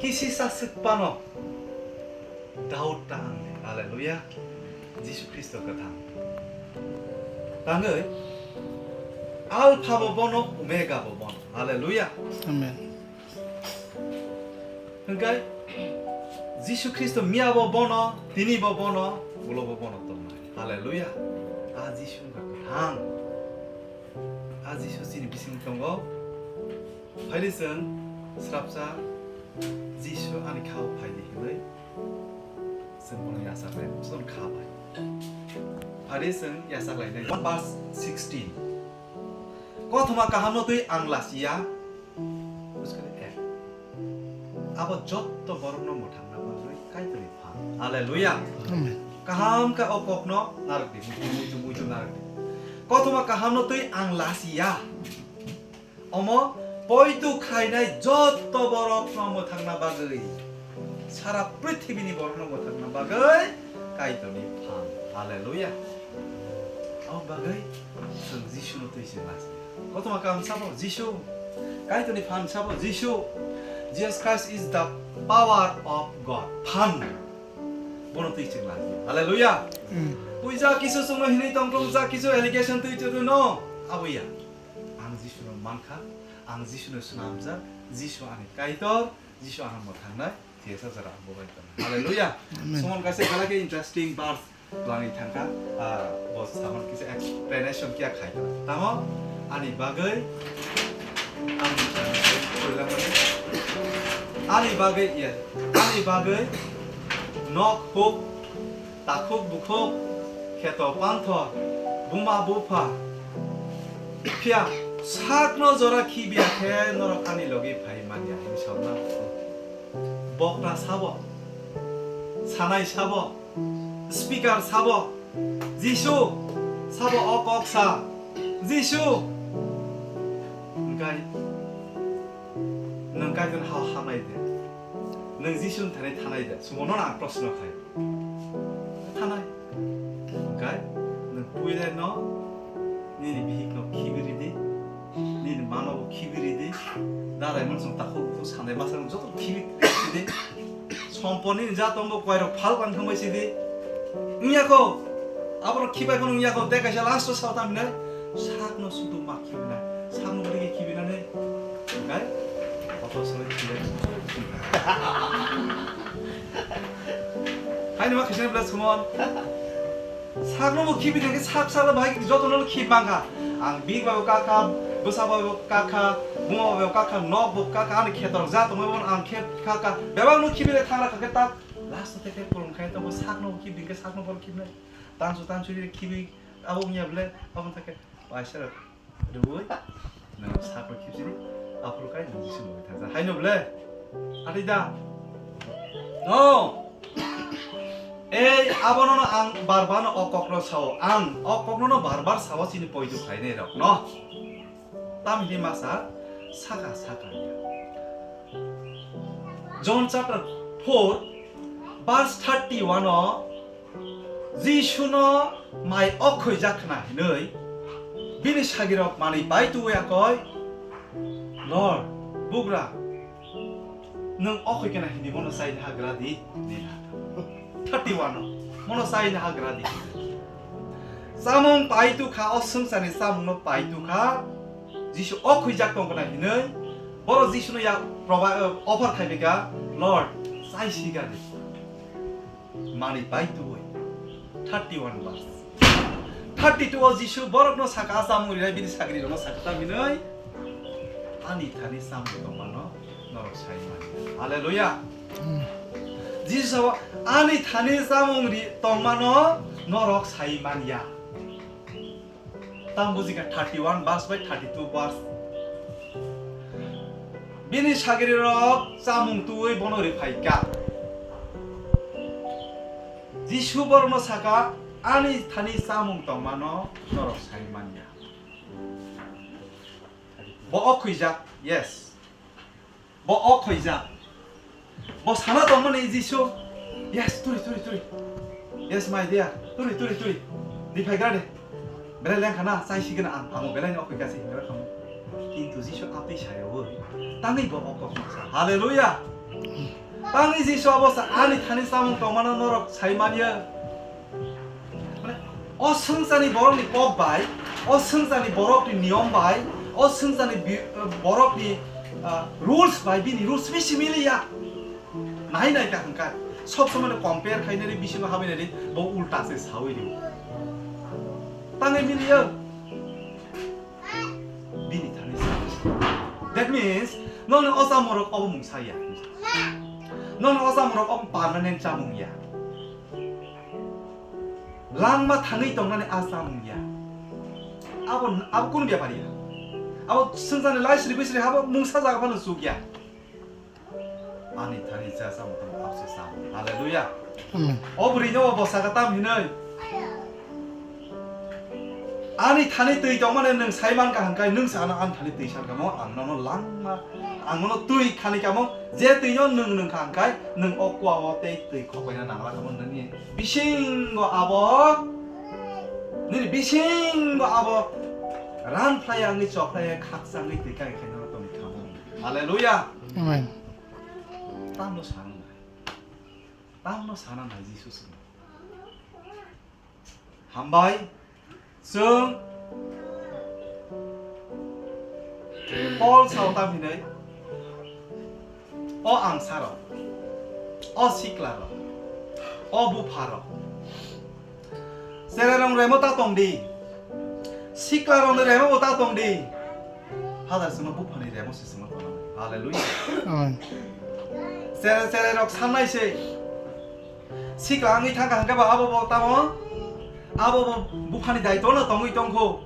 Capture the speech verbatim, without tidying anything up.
Kisisa swk phano doubt ta ang le. Hallelujah. Jisu Khristo kwthang. Tangwi Alpha bo bono, Omega bo bono. Hallelujah. Amen. Hwnkhe Jisu Khristo miya bo bono, tini bo bono, ulo bo bono tongnai. Hallelujah. A Jisu wngkha kwthang. A Jisu chini bising tongo. Phaidi chwng srapsa Jisu ani khao phaidi hinwi chwng bono yachak lai, chwng kha bai. Phaidi chwng yachak lainai. One verse sixteen. Kothoma kahamno twi ang lasiya. Buskali ek. Abo jotto borokno mwthangna bagwi Kaitorni phan. Hallelujah. Amen. Kaham khe o kokno narwk di, muitu, muitu, muitu narwk di. Kothoma kahamno twi ang lasiya. Omo poito khainai jotto borokno mwthangna bagwi, sara prithibini borokno mwthangna bagwi Kaitorni phan. Hallelujah. Aboni bagwi chwng Jisuno twi se lasi. Kothoma kaham sabo Jisu. Kaitorni phan sabo Jisu. Jesus Christ is the power of God. Phan. Bono twi chwng lasi. Hallelujah. Mm. Puija kisu chwngno hinwi tongtong ja kisu allegation twi chwngno. Abuya. Ang Jisuno mankha, ang Jisuno swnamjak, Jisu ani Kaitor, Jisu ano mwthangnai, thiyasa jora ang bo bai tong. Hallelujah. Amen. Sumon kaisa belai khe interesting verse twlangwi thangkha, ah, bo samon kisa explanation kiya khai tong. Tamo ani bagwi ang ani bagwi, yes, ani bagwi nok huk, takhuk bukhuk, kheto panthor, buma bupha, phiya sakno jora khibiya khe norok ani logi phai manya hinwi sauna. Bokra sabo, sanai sabo, speaker sabo, Jisu sabo o kok sa, Jisu. Hwnkhe nwng Kaitor ha hamai de, nwng Jisu ni thani thanai de, sumono ang proshno khai. Thanai. Hwnkhe nwng puila no nini bihik no khibi ridi, nini mano bo khibi ridi, darai mon song takhuk bukhuk sanai masa no joto khibi ridi. Somponi ni ja tongbo koirok phal pan thangbai sidi. Wngya ko, aborok khibai phano wngya ko, tei kaisa last o sao tamni, sakno sudu ma khibinai, sakno bwrwi khe khibinani, hwnkhe kotor soi khibai. Haino ma khaisani bwle sumon. Sakno bo khibi thangkhe sak sakno bahai jotono khib mankha. Ang bik bai bo kakha, bwsa bai bo kakha, buma bai bo kakha, nok bo kakha, ani khetorok ja tongmani bo ang khe kakha. Bebak no khibi le thangra kha khe tak last o teke kolom khai to bo sakno bo khibi thangkhe sakno bo khibnai. Tansu tansu ri khibi abo wngya bwle abo thangkhe paisa rok. Rwui, nang sakno khibsidi, aphuru kai nang Jisu logi thangsa. Haino bwle? Atwi da? No! Ei, abono no ang bar bar no o kokno sao. Ang o kokno no bar bar sao chini poito khainai rok no. Tamni masa saka saka ya. John chapter four verse thirty-one o Jisuno mai okhoi jak khna hinwi bini sagirok manwi pai tuwi akoi, "Lord, bugra, nwng okhoi kena hini mono chai na hagra di," hini na. Thirty-one o, "Mono chai na hagra di." Chamung pai tu kha, o swngcharni chamungno pai tu kha, Jisu okhoi jak tong khna hinwi, boro Jisuno ya provi-, offer khai bai kha, "Lord, chai si ga di." Manwi pai tuwi. Thirty-one verse. Thirty-two o Jisu borokno saka, a chamung rinai bini sagrirokno saka, tamhinwi ani thani chamung tongmano norok sai manya. Hallelujah. Jisu sabo, ani thani chamung ri tongmano norok sai manya. Tang bujikha thirty-one verse bai thirty-two verse. Bini sagrirok chamung tuwi bono ri phaikha. Jisu borokno saka, "Ani thani chamung tongmano norok sai manya." Bo okhwijak, yes. Bo okhwijak. Bo sana tongmani Jisu. Yes, turi, turi, turi. Yes, my dear. Turi, turi, turi. Di phai gra de. Belai lengkha na, chai sigena ang. Amo belai ni okhwi kasi hinwi khamu. Kintu Jisu atwi sayawi. Tangwi bo okhok masa. Hallelujah. Tangwi Jisu abo sa ani thani chamung tongmano norok sai manya. Mane, o swngcharni borokni kok bai, o swngcharni borokni niyom bai, o swngcharni bi-, borokni, ah, rules bai bini rules bisi miliya. Nai nai ka hwnkha. Sob somoi no compare khainani bisingo habinani bo ulta se sawi rio. Tangwi miliya. Bini thani sa. That means, nokni o chamorok obo mung saya. Nokni o chamorok obo permanent chamung ya. Langma thangwi tongnani a chamung ya. Abo, abo kunu bepar ya. Abo swngcharni lai sri bisri habo mungsa jaga phano chuk ya. Ani thani cha cha motong apse sa. Hallelujah. Amen. O bwrwi no bo saka tam hinoi. Ani thani twi tongmani nwng sai man ka hwnkai nwng sa ano ani thani twi san kamo ang nono langma ang nono twi khani kamo je twi no nwng nwng kha hwnkai nwng o kwa o tei twi khopaina nangla kamo nini bisingo abo nini bisingo abo ran phlai angni choklai khaksa angni twi kai khai nono tongwi kamo. Hallelujah. Amen. Tamno sana nai. Tamno sana nai Jisu sini. Hambai. Chwng Paul sao tam hinai. O angsarok. O siklarok. O bupharok. Chererong remo ta tong di. Siklarong ni remo bo ta tong di. Hadar sima buphani remo se sima tong. Hallelujah. Amen. Chere chere rok sanai se. Sikla angwi thangkha hwnkhe ba abo bo tamo. Abo bo buphani daitwno tongwi tongkho.